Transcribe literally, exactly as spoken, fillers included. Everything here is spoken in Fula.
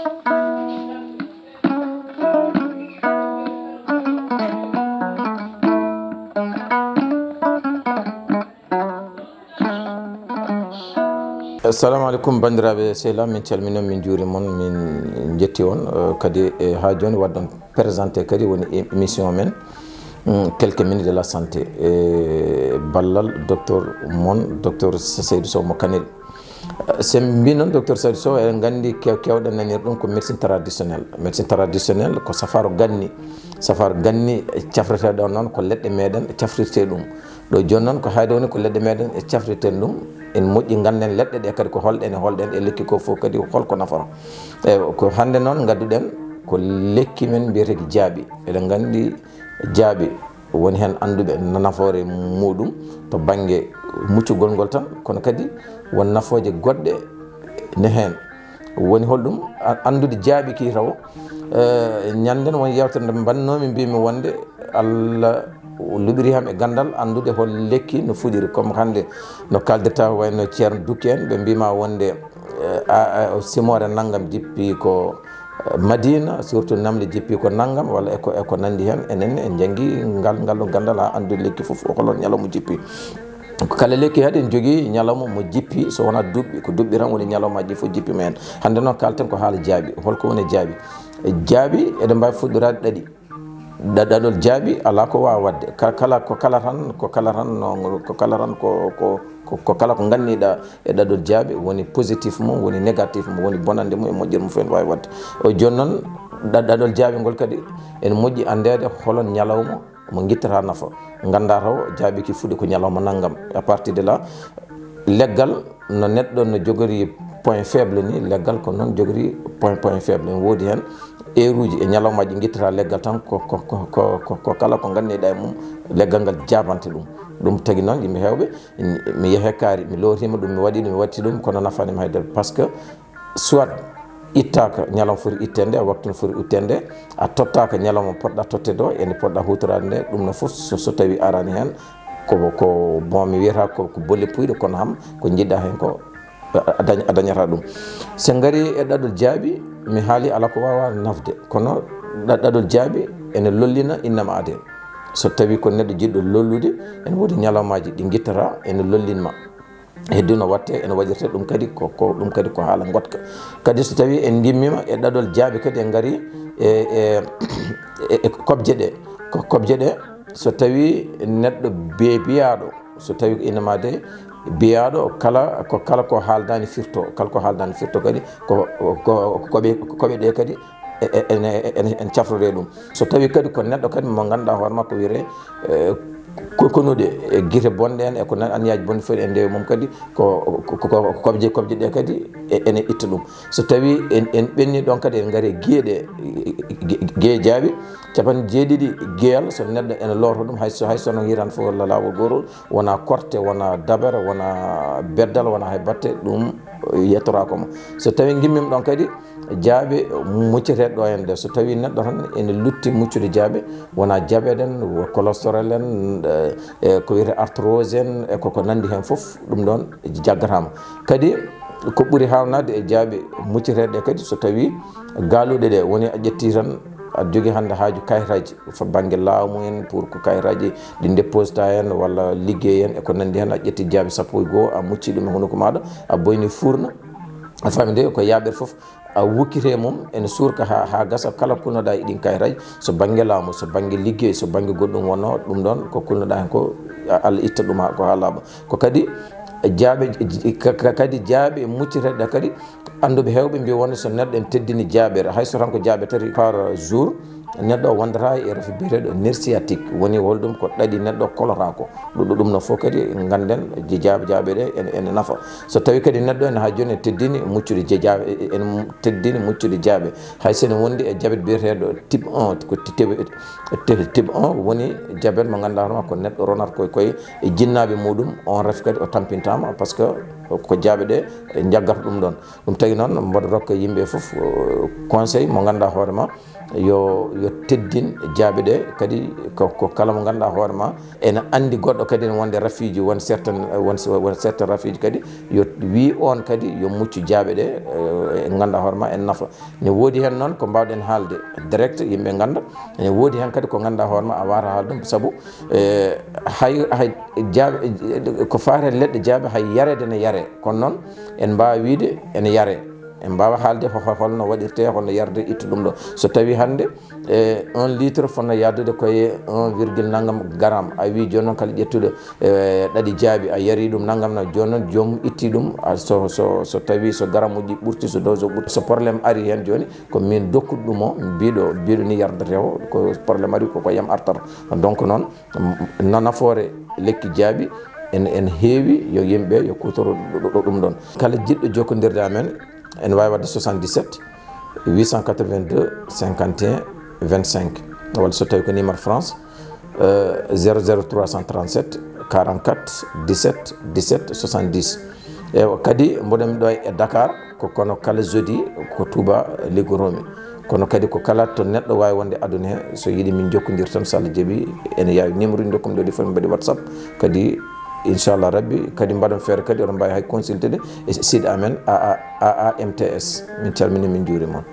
Assalamu aleykum, banndiraaɓe sehilaaɓe, min calminii on, min njuuriima on, min njetti on, eh, kadi, eh, haa jooni waɗɗon présenté kadi woni é-, émission men, mm, quelques minutes de la santé, e ballal docteur mon, docteur Seydou Sow mo Kanel. Eh, so en mbii noon docteur Seydou Sow, eɗen nganndi kew-, keewɗen nanir ɗum ko médecine traditionnelle. Médecine traditionnelle ko safaaro ganni. Safaaro ganni cafreteeɗo noon ko leɗɗe meɗen cafrirtee ɗum. Ɗo jooni noon ko hayde woni ko leɗɗe meɗen e cafrirten ɗum. En moƴƴi ngannden leɗɗe ɗe kadi ko holɗen e holɗen e lekki ko fof kadi holko nafata. Eywa, ko hannde noon ngadduɗen ko lekki men mbiyeteki jaaɓi. Eɗen nganndi jaaɓi woni heen annduɓe nafoore muɗum to bannge muccugol ngol tan, kono kadi won nafooje goɗɗe ne heen. Woni holɗum? A-, anndude jaaɓi ki taw, eh, ñannden won yewtere nde mbannoomi, mbiimi wonde Allah luɓiri ham e ganndal anndude hol lekki no fuɗiri. Comme hannde no kaaldirta wayno Ceerno Dukki en, ɓe mbiima wonde, eh, a, a, simoore nanngam jippi ko, eh, Madina, surtout namle jippi ko nanngam, walla e ko, e ko nanndi heen. Enen en njanngi ngal, ngal ɗo ganndal haa anndude lekki fof, holon ñalawma jippi. Ko kala lekki kadi en jogii ñalawma mo jippi, so wonaa duɓɓi, ko duɓɓi tan woni ñalawmaaji fof jippi ma heen. Hannde noon kaalten ko haala jaaɓi. Holko woni jaaɓi? Jaaɓi eɗen mbaawi fuɗɗoraade ɗaɗi. Ɗa-, ɗaɗol jaaɓi alaa ko waawa waɗde. Ka-, kala, ko kala tan, ko kala tan, no, ko kala tan, ko, ko, ko, ko kala ko nganniɗa e ɗaɗol jaaɓi, woni positif mum, woni négatif mum, woni bonannde mum e moƴƴere mum, fof ene waawi waɗde. O jooni noon, ɗa-, ɗaɗol jaaɓi ngol kadi ene moƴƴi anndeede holon ñalawma mo ngittata nafa. Ngannda taw jaaɓi ki fuɗi ko ñalawma nanngam. À partir de là, leggal no neɗɗo no jogori point faible ni, leggal ko noon jogori point, point faible. Ene woodi heen heure uji e ñalawmaaji ngittata leggal tan ko, ko, ko, ko, ko, ko kala ko nganniɗa e mum, leggal ngal jaabante ɗum. Ɗum tagi noon yimɓe heewɓe, mi yehe kaari, mi lootima ɗum, mi waɗi ɗum, mi watti ɗum, kono nafaani mi hay dara. Parce que soit ittaaka ñalawma foti itteede, waktu no foti itteede, a tottaaka ñalawma poɗɗa totteede o, e nde poɗɗa huutoraade nde, ɗum no fof so, so tawi araani heen, ko, ko bon, mi wiyata ko, ko bolle puyɗe, kono ham ko njiɗɗa heen ko, a, a dañ-, a dañata ɗum. So en ngarii e ɗaɗol jaaɓi, mi haali alaa ko waawa nafde, kono ɗa-, ɗaɗol jaaɓi ene lollina innama aade. So tawi ko neɗɗo jiɗɗo lollude, ene woodi ñalawmaaji ɗi ngittata, ene lollinma. Heddi no watte, ene waɗirte ɗum kadi ko, ko, ɗum kadi ko haala ngoɗka. Kadi so tawi en ngimmiima e ɗaɗol jaaɓi kadi en ngarii e, e, e, e kobje ɗe. Ko kobje ɗe, so tawi neɗɗo be-, biyaaɗo, so tawi ko innama aade biyaaɗo, kala ko, kala ko haaldaani firto, kala ko haaldaani firto kadi ko, ko, ko koɓe, ko koɓe ɗe kadi e, e, ene, ene, en cafrore ɗum. So tawi kadi ko neɗɗo kadi mo ngannduɗaa hoore makko wiyetee, eh, ko konuɗe e gite bonɗe en e ko nan anniyaaji bonɗi foti e ndewe mum kadi ko, ko, ko, ko kobje, kobje ɗe kadi e, ene itta ɗum. So tawi en, en ɓenni ɗon kadi en ngari e giye ɗe, ge-, ge-, geye jaaɓi, capanɗe jeeɗiɗi geyal, so neɗɗo ene looto ɗum, hay so, hay so no hiran fof la-, laawol gootol, wona korte, wona dabere, wona beddal, wona hay batte, ɗum yettoraako mo. So tawi ngimmiima ɗon kadi, jaaɓe mucceteeɗe ɗo en ɗe, so tawi neɗɗo tan ene lutti muccude jaaɓe, wona diabète en, wo cholestérol en, e, e ko wiyetee arthrose en, e ko, ko nanndi heen fof, ɗum ɗon jaggataama. Kadi ko ɓuri haawnaade e jaaɓe mucceteeɗe ɗe kadi, so tawi gaaluuɗe ɗe woni a ƴetti tan, aɗa jogii hannde haaju kayitaaji, to bannge laamu en, pour ko kayitaaji ɗi déposita en, walla liggey en, e ko nanndi heen, a ƴetti jaaɓi sappo e goo, a mucci ɗum e hunuko maaɗa, a boyni fuurna, a faami nde ko yaaɓere fof, a wukkite mum, ene suurka haa, haa gasa, kala kulnoɗaa e ɗin kayitaaji, so bannge laamu, so bannge liggey, so bannge goɗɗum wonnoo, ɗum ɗon ko kulnoɗaa heen ko, a-, Allah itta ɗum haa, ko haa laaɓa. Ko kadi jaaɓe, ka-, ka-, kadi jaaɓe mucceteeɗe kadi, annduɓe heewɓe mbiya wonde so neɗɗo en teddini jaaɓere, hay so tan ko jaaɓe tati par jour, neɗɗo o wondata e rafi biyeteeɗo nerf sciatique, woni holɗum? Ko ɗaɗi neɗɗo kolata ko. Ɗum, ɗum no fof kadi ngannden je-, jaaɓe, jaaɓe ɗe ene, ene nafa. So tawi kadi neɗɗo ene haa jooni teddini muccude je-, jaaɓe, e-, ene teddini muccude jaaɓe, hay so ene wondi e diabète biyeteeɗo type un, ko ti-, type, type un woni diabète mo ngannduɗaa hoore ma ko neɗɗo ronata koye, koye e jinnaaɓe muɗum, on rafi kadi o tampintaama, par ce que ko jaaɓe ɗe jaggata ɗum ɗon. Ɗum tagi noon, mboɗo rokka yimɓe fof, eh, conseil mo ngannduɗaa hoore ma, yo, yo teddin jaaɓe ɗe, kadi ko, ko kala mo ngannduɗaa hoore ma ene anndi goɗɗo kadi ene wonde rafiiji, won certaine, won, won certaine rafiiji kadi, yo wii on kadi yo muccu jaaɓe ɗe, eh, ngannduɗaa hoore ma en nafa. Ne woodi heen noon ko mbaawɗen haalde direct, yimɓe ngannda. Ne woodi heen kadi ko ngannduɗaa hoore ma a waawataa haalde ɗum, sabu, eh, hay, hay jaabe, ko faati e leɗɗe jaabe, hay yareede ne yaree. Kono noon, en mbaawaa wiyde ene yaree. En mbaawaa haalde ho-, ho-, holno waɗirtee, holno yarde, ittu ɗum ɗo. So tawii hannde, eh, un litre fotnoo yahdude ko e un virgule nanngam gramme. A wii jooni noon kala ƴettuɗo, eh, ɗaɗi jaabi, a yarii ɗum nanngam na, jooni noon joomum itti ɗum, a, so, so, so tawii so garamuuji ɓurti, so dose o ɓurti, so problème arii heen jooni, ko miin dokkuɗo ɗum o, biiɗo, biiɗo ni yardetee o, ko problème arii ko, ko yam artata. Donc noon, na-, nafoore lekki jaabi, en, en heewi yo yimɓe yo kuutoro ɗo, ɗo, ɗo ɗum ɗoon. Kala jiɗɗo jokkondirde amen, ene waawi waɗde soixante-dix-sept huit cent quatre-vingt-deux cinquante et un vingt-cinq, walla so tawii ko numéro France, euh, zéro zéro trois cent trente-sept quarante-quatre dix-sept dix-sept soixante-dix. Ewa, kadi mboɗon ɗo e Dakar, ko kono kala jeudi ko Touba liggoroomi. Kono kadi ko kala to neɗɗo waawi wonde aduna he, so yiɗi min jokkondir tan, so Allah jaɓi, ene yaawi numéro uji ndokkumi ɗo ɗi fof, min mbaɗi WhatsApp. Kadi inchallah rabbi, kadi mbaɗon feere kadi oɗon mbaawi hay consulté de e site amen A A, A A M T S. Min calmini, min njuuri mon.